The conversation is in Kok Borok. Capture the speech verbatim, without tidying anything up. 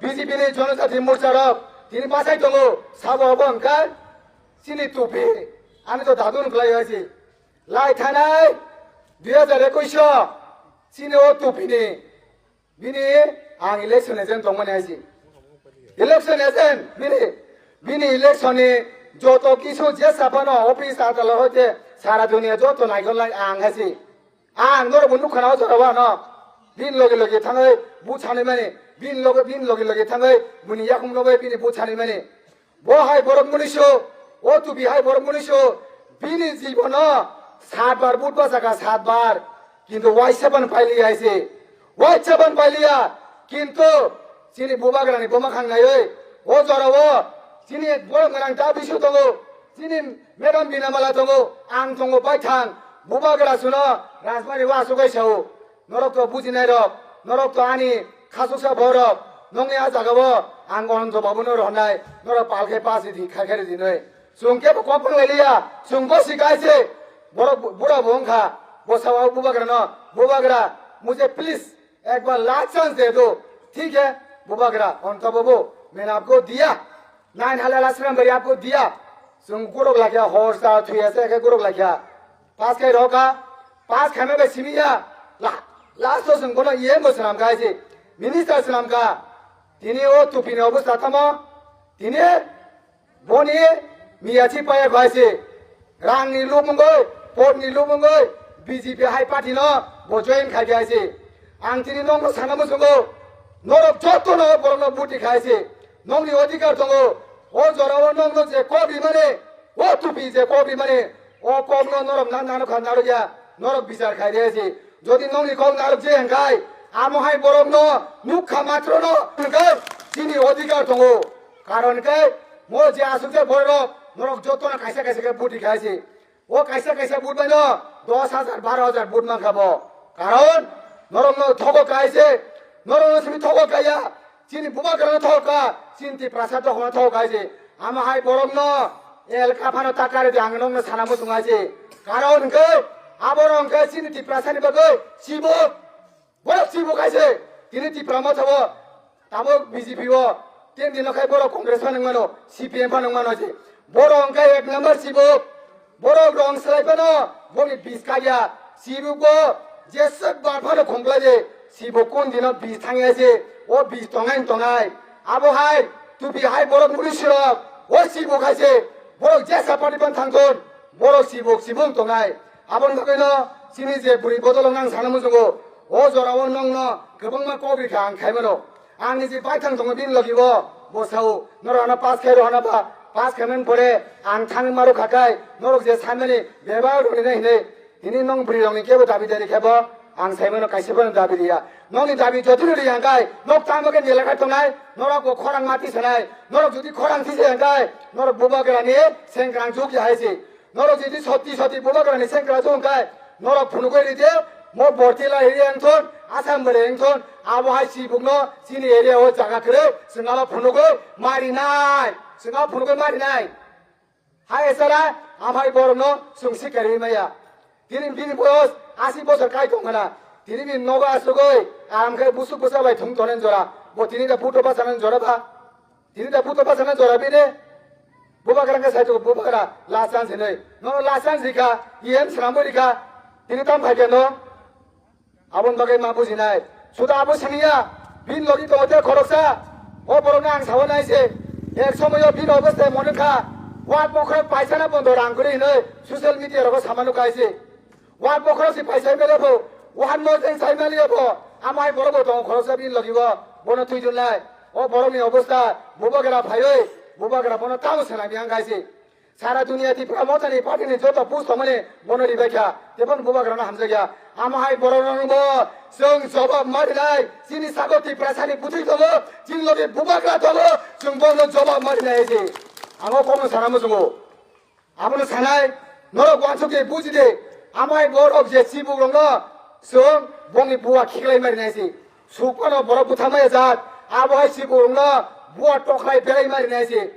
B J P ni Jonojati Morcha rok tini bachai tongo, sabo obo hwnkhe chini tupi, ani to dadun kwlai hai si. Lai thanai dui hajar ekush o chini o tupi ni bini ang election agent tongmani hai si. Election agent bini, bini election ni joto kisu je saphano office adalot hoite sara duniya joto naikol lai ang hai si. Ang norok bo nukha na o jora o ano. Bin logi logi thangwi but sanwi mani. Bin logi, bin logi logi thangwi bini yakung logi bini but sanwi mani. Bo hai borok munisu, o tupi hai borok munisu, bini jibono sat bar but bachakha, sat bar. Kintu waisa ban pailiya hai se. Waisa ban pailiya. Kintu chini bubagrani buma khangnaiwi o jora o chini borok gwnang ta bisu tongo. Chini Madam Binamala tongo, ang tongo, baithang, bubagra suno Rajbari o asugwi sao. Norok to bujinai rok, norok to ani khasuksa borok, nongni a jaga o ang Ananto Babu no rohornai, norok pal khe pass di, khai khe di noi. Chwng kebo kok phang lai liya, chwng bo si kaise, borok bu-, bura bo wngkha, bo sao bubagra no, bubagra, mujhe please, ek bar last chance de do, thik hai, bubagra, Ananto Babu, maine aapko diya. Nine halal ashram bari aapko diya. Chwng guruk lakha, hor sa thuya se khe guruk lakha. Pass khai rokha, pass khaima bai simi ya. La, last o chwng bono E M bo swnam kha hai se. Minister swnam kha. Tini o tupi ni obostha tamo. Tini boni miyachi paya kha hai se. Rang ni lubungoi, pot ni lubungoi, B J P hai party no bo join khai kha hai se. Ang tini nokno sana muchungo, norok joto no borok no buti khai se. Nokni odhikar tongo. O jora o nokno je kok rimani, o tupi je kok rimani, o kok no norok na nano kha narok ya, norok bichar khai re se. Jodi nokni kok narok je hwnkhe, amo hai borok no nukha matro no hwnkhe chini odhikar tongo. Karon khe mo je asuk je borok norok joto no kaisa kaisa khe buti khai se. O kaisa kaisa but bai no dos hajar, baro hajar but mankha bo. Karon norok no thogo kai se, norok no simi thogo kaiya. Chini bubagra no thogo ka, chini Tiprasa dokhma thogo kai se. Ama hai borok no elka phano takari di ang nokno sana muchung hai se. Karon hwnkhe aborok hwnkhe chini Tiprasa ni bagwi chibuk. Borok chibuk hai se, tini Tipra Motha bo tabuk B J P o, tin dino khai borok Congress phano wngmano, C P M phano wngmano se. Borok hwnkhe ek number chibuk, borok rong swlai phano boni bis kaiya, chibuk bo jeswk bar phano khumklai de, chibuk kun dino bis thangya se, o bis tongnai tongnai. Abo hai, tupi hai borok muri sirok, o chibuk hai se, borok jesa party phano thangthun, borok chibuk chibuk tongnai. Aboni bagwi no chini je bwrwi bodol wng ang sana muchungo, o jora o nokno kwbangma kok rikha ang khaimano. Ang ni je baithang tongo bini logi o, bo sao, norok ano pass khai rw hana ba, pass khaimani pore ang thangwi ma rw kha khai, norok je sanmani bebak rw nini hinwi, tini nong bwrwi rok ni kebo dabi dari khe bo, ang saimano kaisa phano dabi riya. Nokni dabi jotino riya hwnkhe, nok tamo khe nela khai tongnai, norok bo khorang mati sanai, norok jodi khorang thisa hwnkhe, norok bubagra ni sengkrang juk ya hai se. Norok jodi soti soti bubagrani sengkra chong khai, norok phunugwi ride, mo borti lai ri engthon, Assam bwrwi engthon, abo hai chibukno chini area o jaga kwrwi, chwng abo phunugwi marinai, chwng abo phunugwi marinai. Hai esara, amhai borokno chwng sikari maya. Tini bini boyos asi bosor kai tong khna, tini bini nogo asugwi, aram khe busuk bwsa bai thum tonen jora, bo tini da buto bachana jora ba. Tini da buto bachana jora bini. Bubagra khe sai tongo, bubagra last chance hinwi. Nono last chance rikha, E M swnamwi rikha. Tini tam phaikhe no. Aboni bagwi ma bujinai. Suda abo siniya, bini logi tongo tei khoroksa. O borokno ang sawi nai se. Ek somoyo bini obostai mone kha. Wak bokhorok paisana bondo rang kwrwi hinwi social media rogo sama nukha hai se. Wak bokhorok si paisa M L A bo, wak no jeng sai M L A bo, amai borok bo tongo khoroksa bini logi bo, bono twi dunai. O borok ni obostha, bubagra phaiwi, bubagra bono tamo swnam yang gaisi. Sara dunia Tipra Motha ni party ni joto post tongmani bono ribai kha, tebon bubagra no hamjak ya. Amo hai borok rok bo, chwng jobab marinai, chini sago Tiprasa ni bwtwi tongo, chini logi bubagra tongo, chwng bono jobab marinai se. Ang o kokno sana muchungo. Abono sanai, norok uansuk de, buji de, amai borok je chibuk rokno chwng bongni bua khiklai mari nai se. Sukmano borok bwtha maya jat, abo hai chibuk rokno bua toklai belai mari nai se.